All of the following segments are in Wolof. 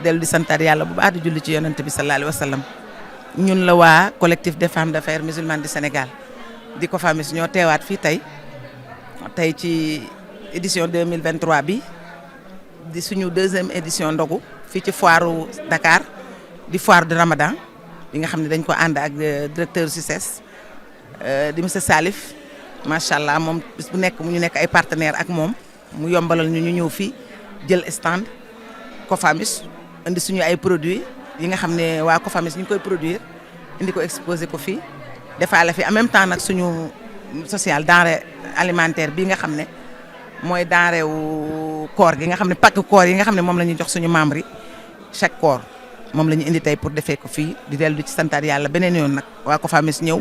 dellu di santaat yàlla bu baax di julli ci yonent bi sallallahu alayhi wa sallam ñun la waa collectif des femmes d'affaires musulmanes du Sénégal di COFAMIS ñoo teewaat fii tey ci édition 2023 bi di suñu deuxième édition ndogu fii ci foiru Dakar di foire de Ramadan bi nga xam ne dañ ko ànd ak directeur CICES di monsieur Salif macha allah moom bis bu nekk ñu nekk ay partenaires ak moom mu yombalal ñu ñëw fii jël stand COFAMIS indi suñu ay produits yi nga xam ne waa COFAMIS ñu ngi koy produire indi ko exposé ko fii defaale fi en même temps nag suñu social denrée alimentaire bi nga xam ne mooy denrée wu koor gi nga xam ne pakk koor yi nga xam ne moom la ñuy jox suñu membres yi chaque koor moom la ñu indi tey pour defee ko fii di dellu di ci santaat yàlla beneen yoon nag waa COFAMIS ñëw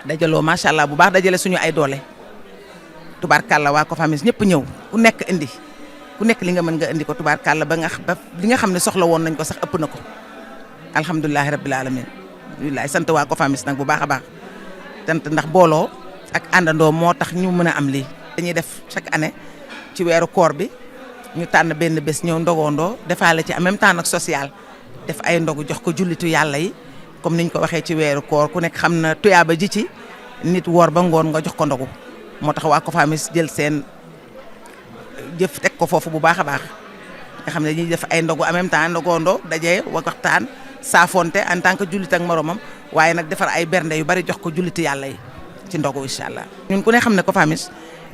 dajaloo macha allah bu baax dajale suñu ay doole tubaarkàlla waa COFAMIS ñëpp ñëw ku nekk indi. ku nekk li nga mën nga indi ko tubaarkàlla ba li nga xam ne soxla woon nañ ko sax ëpp na ko alhamdulilahi rabbil alamin alhamdulilah sant waa COFAMIS nag bu baax a baax sant ndax booloo ak àndandoo moo tax ñu mën a am lii. dañuy def chaque année ci weeru koor bi ñu tànn benn bés ñëw ndogoondoo defaale ci en même temps nag social def ay ndogu jox ko jullitu yàlla yi comme niñ ko waxee ci weeru koor ku nekk xam na tuyaaba ji ci nit woor ba ngoon nga jox ko ndogu moo tax waa COFAMIS jël seen jëf teg ko foofu bu baax a baax nga xam ne dañuy def ay ndogu en même temps ndogoondoo dajee waxtaan saafonte en tant que jullit ak moromam waaye nag defar ay bernde yu bari jox ko julliti yàlla yi ci ndogu incha allah. ñun ku ne xam ne COFAMIS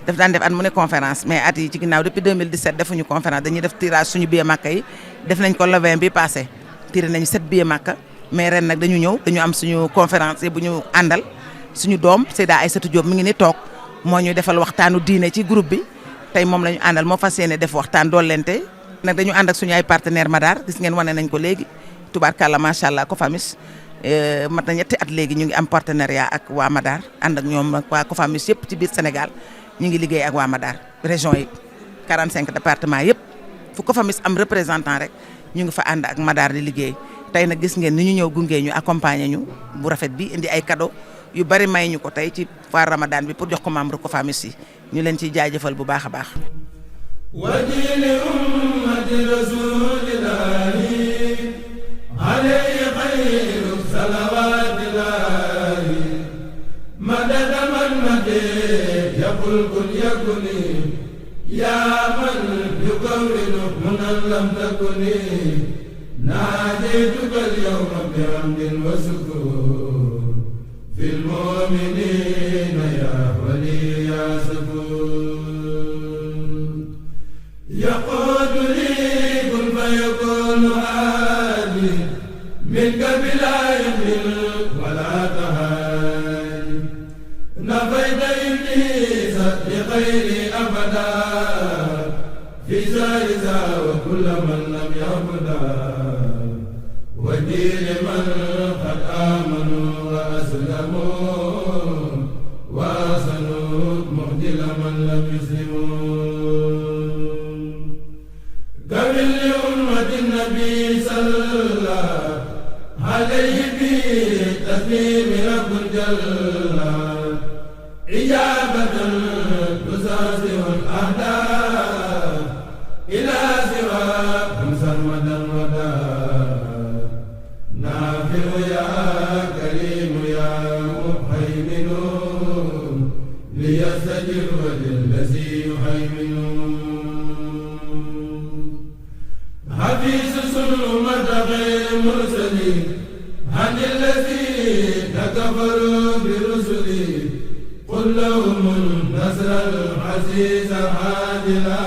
daf daan def at mu ne conférence mais at yi ci ginnaaw depuis 2017 defuñu conférence dañuy def tirage suñu billet Makka yi def nañ ko le 20 bi passé tiré nañu 7 billets Makka mais ren nag dañu ñëw dañu am suñu conférence bu ñu àndal suñu doom Seyda Aïssatou Diop mi ngi ni toog moo ñu defal waxtaanu diine ci groupe bi. tey moom la ñu àndal moo fas yéene def waxtaan doolente nag dañu ànd ak suñu ay partenaire Madar gis ngeen wane nañ ko léegi tubaarkàlla macha allah COFAMIS mat na ñetti at léegi ñu ngi am partenariat ak waa Madar ànd ak ñoom waa COFAMIS yëpp ci biir Sénégal ñu ngi liggéey ak waa Madar région yi 45 départements yëpp fu COFAMIS am représentant rek ñu ngi fa ànd ak Madar di liggéey tey nag gis ngeen ni ñu ñëw gunge ñu accompagner ñu bu rafet bi indi ay cadeau yu bari may ñu ko tey ci foire Ramadan bi pour jox ko membre COFAMIS yi ñu leen ciy jaajëfal bu baax a baax. wajili ummati rasulillahi alayhi khayru salawatillahi madada man made yaqul kun yakuni ya man yukawwinu munan lam takuni najituka al-yawma bihamdin wa sukur fil mu'minina ya wali ya sakur يقول لي كن فيكون هادي منك بلا يمل ولا تهادي نفيت إبليس بالخير أبدا في زارزا وكل من لم يعبدا ودين من قد آمنوا وأسلموا وأحسنوا مهدل من لم يسلموا كمل لأمة النبي صلى عليه بتسليم رب الجل إجابة تساسر الأعداء إلى سواكم سرمدا ودا نافع يا كريم يا مهيمن ليستجب للذي يهيمن حفيظ سلمة غير مرسلين عن الذين كفروا برسلي قل لهم النصر العزيز عادلا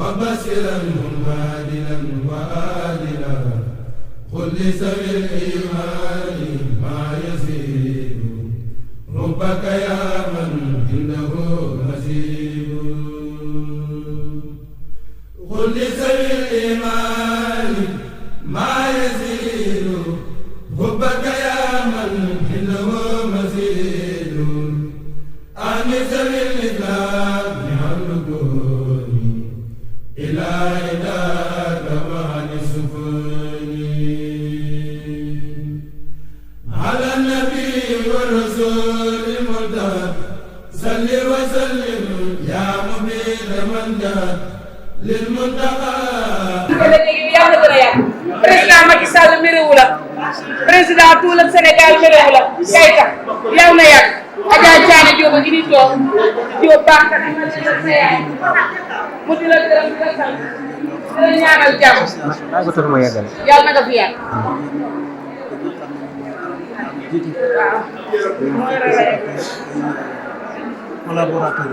وبشرا هادلا وآدلا قل لسوي الإيمان ما يزيد ربك يا من عنده نصيب قل لسوي الإيمان ما يزيد ربك يا من عنده مزيد أنس بالإسلام حمدوني إلى إداك وعن السفوني على النبي والرسول المرتد صل وسلم يا مبيد من جاد للمنتقى président Macky Sall méréwu la président tout le Sénégal méréwu la Keita yow na yàgg Adja Thiané Diop a ngi nii toog Diop baax na ma ne la sa yaay mu di la gërëm di la sant di la ñaanal jàmm yàlla na nga fi yàgg waaw mooy relais collaborateur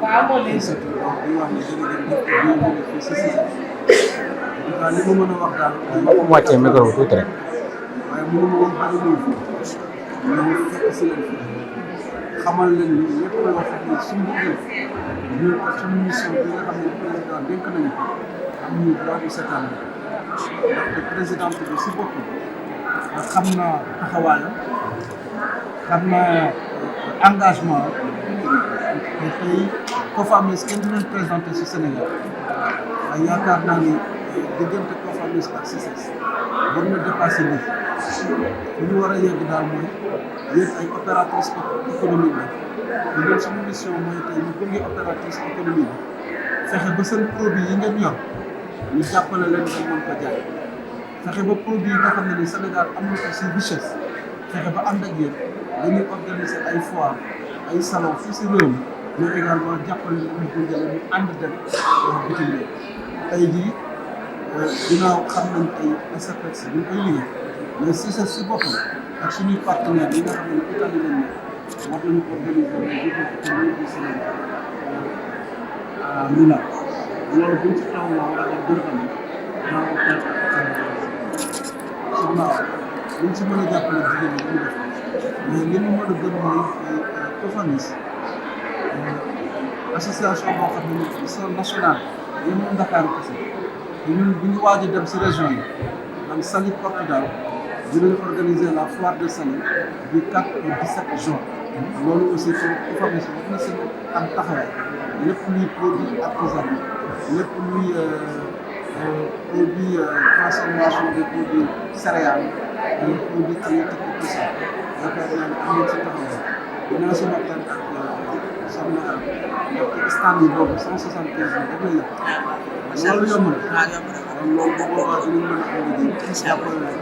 waaw moo ne li ma mën a wax daal mu wàccee micro bi tuuti rek. waaye mënu ma woon bañ a ñëw fii ñëw fekk si leen fii xamal leen ni lépp loo xam ne suñu bëgg ñun ak suñu mission bi nga xam ne président dénk nañu ko am ñu droit du seetaan ndaxte président bi si boppam xam naa taxawaayam xam naa engagement te tey COFAMES kenn du leen présenté si Sénégal waaye yaakaar naa ni diggante COFAMES ak CICES war na dépassé lii li ñu war a yegg daal mooy yéen ay opératrices économiques la te loolu suñu mission mooy tey ñu gunge opératrice économique bi fexe ba seen produit yi ngeen yor ñu jàppale leen nga mën ko jaay fexe ba produit yi nga xam ne ni Sénégal am na ko si richesse fexe ba ànd ak yéen dañuy organiser ay foire ay salon fii si réew mi mais également jàppale leen ñu gunge leen ñu ànd dem bitim réew tey jii ginnaaw xam nañ ay SAPEX ñu ngi koy liggéey mais CICES si boppam ak suñuy partenaires yi nga xam ne Italie lañ nekk war nañu organiser les Jeux économiques du Sénégal à Milan loolu buñ ci taw la war a def dërëm maa ko teel soxna luñ si mën a jàppale jigéen ñi ñu def mais li ñu mën a gën mooy COFAMES association boo xam ne mission nationale yéen Dakar kese te ñun bu ñu waaj a dem si région yi man Saly Portudal dinañ organiser la foire de Saly du 4 au 17 juin loolu aussi COFAMES war na seen am taxawaay lépp luy produit artisanal lépp luy produit transformation des produits céréales ay produits halieutiques et tout ça yaakaar naa ne am nañ si taxawaay dinaa si waxtaan ak soxna ndaxte stand yi boobu 175 bi rek la yàq loolu yomb na kon loolu bu boobaa dinañ mën a am liggéey jàppale leen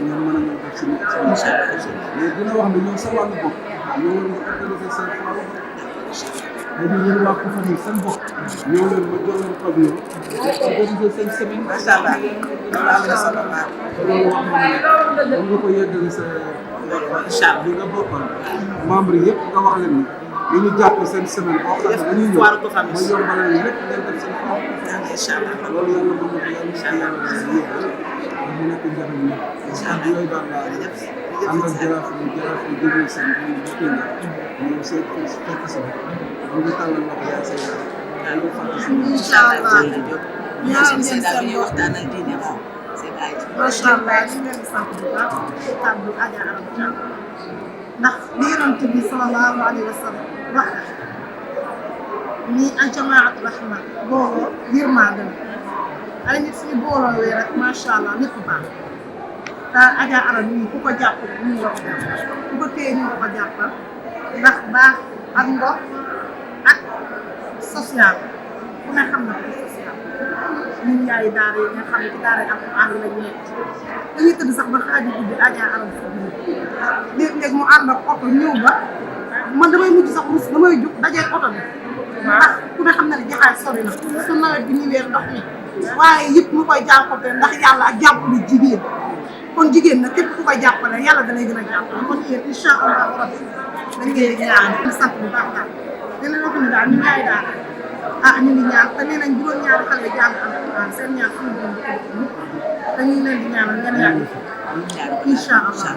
ngeen mën a ñëw def si nit mais dina wax ne ñoom sa wàllu bopp ñoo war nga organiser seen foire léegi yéen waa COFAMES seen bopp ñoo leen ma jox leen pavillon organiser seen semaine macha allah am na solo waaw. loolu wax nga nga ko yeggale sa incha allah li nga bokkoon membre yëpp nga wax leen ni ñu jàpp seen semaine boo xam ne dañuy ñëw foire COFAMES ma yombal leen lépp ngeen def seen foire incha allah loolu yàlla mën na ko yàlla si yàlla si yëpp mu nekk njëriñ la yooyu daal laa ànd ak jaraaf yi jógee seen ñëw seet fekk si bu ñu tàllal loxo yaa say daal ñu fàtte si incha allah ñaanal leen seen bopp waxtaanal diine moom seen ay macha allah ñu leen di sant bu baax ci kàddu Adja Arame Thiam ndax li Yonent bi sallallahu alayhi wa sallam wax ni aljamaatu rahma booloo yërmande la ay nit suñu booloowee rek macha allah lépp baax te Adja Arame nii ku ko jàpp ñu nga ko jàppal ku ko téye ñu nga ko jàppal ndax baax ak ndox ak social ku ne xam na ko social ñun yaayu daara yi nga xam ne ci daara alxuraan la ñu nekk dañuy tëdd sax ba xaaju guddi Adja Arame foofu léeg-léeg mu ànd ak oto ñëw ba man damay mujj sax rus damay jug dajee oto bi ndax ku ne xam na ne jaxaay sori na su nawet bi ñëwee ndox mi waaye yëpp mu koy jàppale ndax yàlla ak jàppale jigéen kon jigéen nag képp ku koy jàppale yàlla da lay gën a jàppale kon yéen incha allah rabbi dañ leen di ñaan di sant bu baax daal dina wax ne daal ñu yaay daal ñu ngi ñaan te nee nañ juróom-ñaari xale jàng alxuraan seen ñaan xam nga te ñu ngi leen di ñaanal ngeen yàgg incha allah.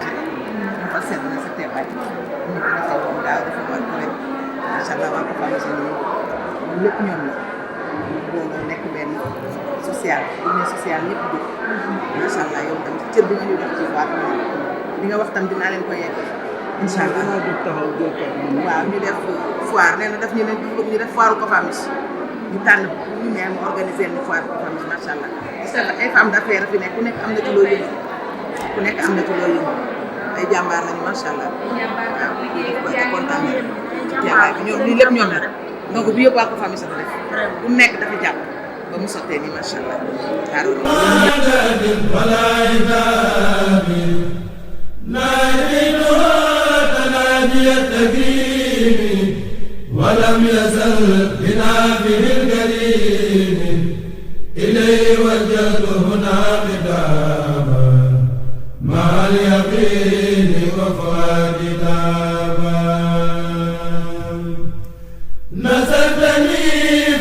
dafa seet na sa teewaay ñu ko defee comme daaw dafa war ko rek macha allah waa ko famille si lépp ñoom la booloo nekk benn social bu ne social ñëpp jóg macha allah yow tam cër bi nga ñu def ci waat li nga wax tam dinaa leen ko yegg incha allah waaw ñu def foire nee na daf ñu ne bëgg ñu def foire ko famille ñu tànn ñu meen mu organiser ni foire ko famille macha allah gis nga ay femmes d'affaires fi nekk ku nekk am na ci loo yëngu ku nekk am na ci loo yëngu ay jàmbaar lañu macha allah waaw kontaan nañu teewaay bi ñoom lii lépp ñoom la donc bi yëpp waa ko famille sax def bu nekk dafa jàpp ba mu sottee nii macha allah ولم يزل بنافه الكريم إليه وجهت هنا خطابا مع اليقين وفؤاد تابا نصرتني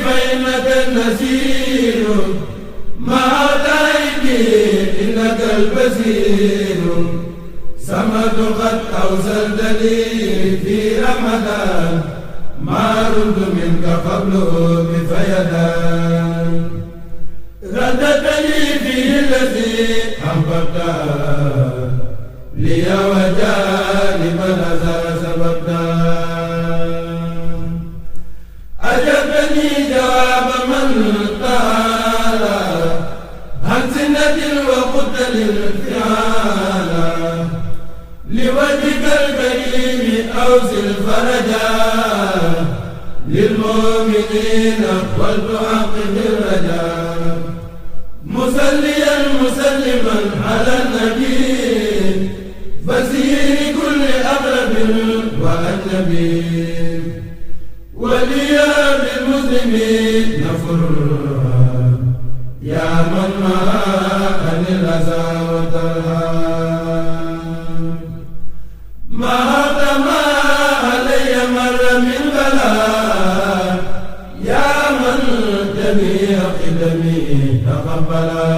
فإنك النسير مع تأييدي إنك البصير سمت قد أوصلتني في رمضان ما رد منك قبله بفيدان رددتني فيه الذي أحببت لي وجانب الأزهر سببت أجبني جواب من قال عن سنة وقلت للفعال لوجهك الكريم أوصل فرجا للمؤمنين والتحقق الرجاء مسليا مسلما على النبي بصير كل أغرب وأجنبي وليا بالمسلمين نفر يا من ما عن الأذى والترهاب ما ما علي مر من بلاء يا من جميع قدمي تقبلا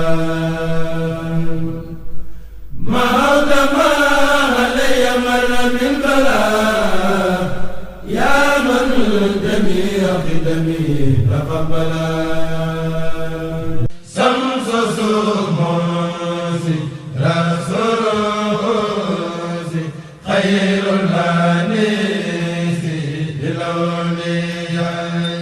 ما ما علي مر من بلاء يا من جميع قدمي تقبلا شمس الشموس رسول خير الأنيس للأولياء